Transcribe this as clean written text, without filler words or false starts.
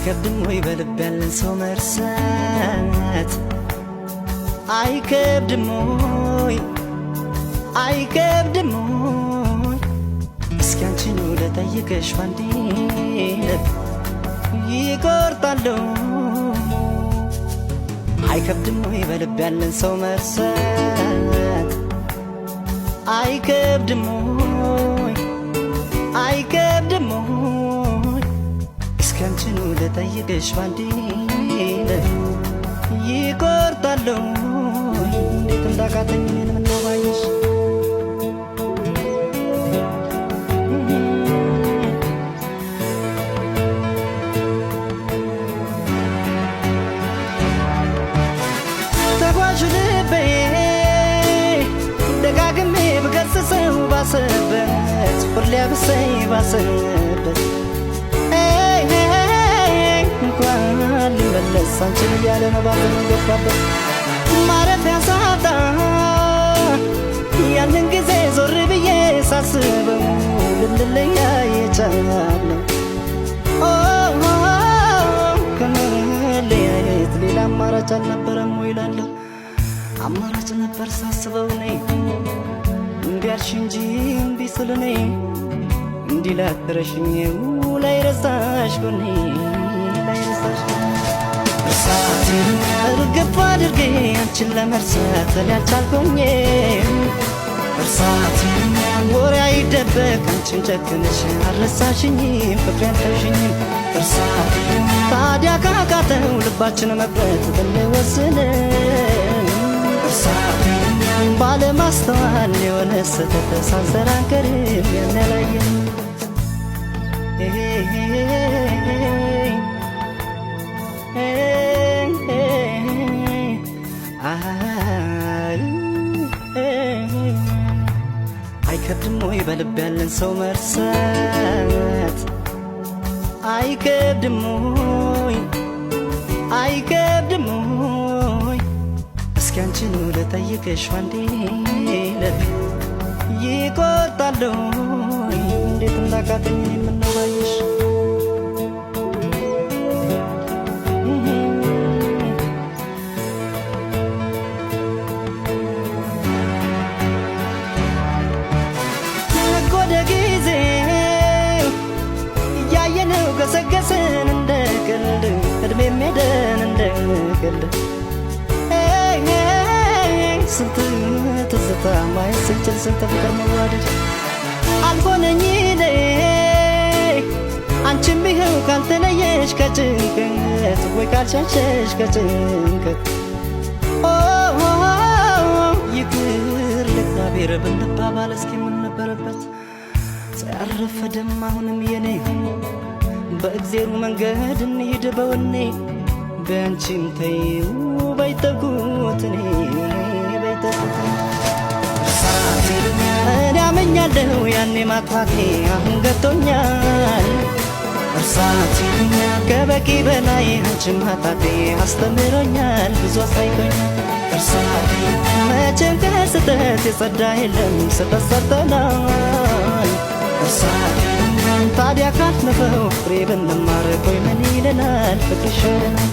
አይከብድም ወይ በልብ ያለን ሰው መርሳት? አይከብድም ወይ አይከብድም ወይ? እስኪ አንቺኑ ልጠይቅሽ ባንዴ ልብ ይቆርጣለሁ። አይከብድም ወይ በልብ ያለን ሰው መርሳት? አይከብድም ወይ አይከብድም ወይ? እስኪ አንቺኑ ልጠይቅሽ ባንዴ ልብ ይቆርጣለሁ። እንዴት እንዳቃተኝ እኔን ምነው ባየሽ። ተጓዡ ልቤ ደጋግሜ ብገስጸው ባሰበት ሁሌ አብሰኝ ባሰበት እንኳን ልመለስ አንቺን እያለ ነው ባዘኑ ገባበት ማረፊያ ሳጣ ያንን ጊዜ ዞር ብዬ ሳስበው ልንለያይ የቻልነው ከመለያየት ሌላ አማራጭ አልነበረም ወይ እላለሁ። አማራጭ ነበር ሳስበው እኔ እምቢ አልሽ እንጂ እምቢ ስል እኔ እንዲህ ላትረሽኝ ላይረሳሽ ጎኔ ላይረሳሽ እርሳት እርግፍ አድርጌ አንቺን ለመርሳት እኔ አልቻልኩኝ። እርሳት ወሬ አይደበቅ አንቺን ጨክነሽ አልረሳሽኝም ፍቅሬ አልተውሽኝም። እርሳት ታዲያ ካቃተው ልባችን መቁረጥ ብንወስን እርሳት ባለማስተዋል የሆነ ስህተት ሳንሰራ አንቀርም ያን ያላየን። አይከብድም ወይ በልብ ያለን ሰው መርሳት? አይከብድም ወይ አይከብድም ወይ? እስኪ አንቺኑ ልጠይቅሽ ባንዴ ልብ ይቆርጣለሁ። እንዴት እንዳቃተኝ እኔን ምነው ባየሽ። ወደ ጊዜው እያየነው ገሰገስን እንደ ቀልድ እድሜም ሄደን እንደ ቀልድ ስንት ትዝታ ማየት ስንችል ስንት ፍቅር መዋደድ አልሆነኝ እኔ አንቺም ይኸው ካልተለየሽ ከጭንቀት ወይ ካልሸሸሽ ከጭንቀት ይቅር ለእግዚአብሔር ብንባባል እስኪ ምን ነበረበት? ያረፈደም አሁንም የኔ በእግዜሩ መንገድ እንሂድ በወኔ በአንቺም ተይው በይተኩት እኔ በይተኩት እኔ አመኛለሁ ያኔ ማጥፋቴ አሁን ገብቶኛል። እርሳት ከበቂ በላይ አንቺን ማጣቴ አስተምሮኛል ብዙ አሳይቶኛል። እርሳት መቼም ከስህተት የጸዳ የለም ስህተት ሰርተናል። እርሳት ታዲያ ካለፈው ፍሬ ብንማር ቆይ ምን ይለናል ፍቅር ይሻለናል።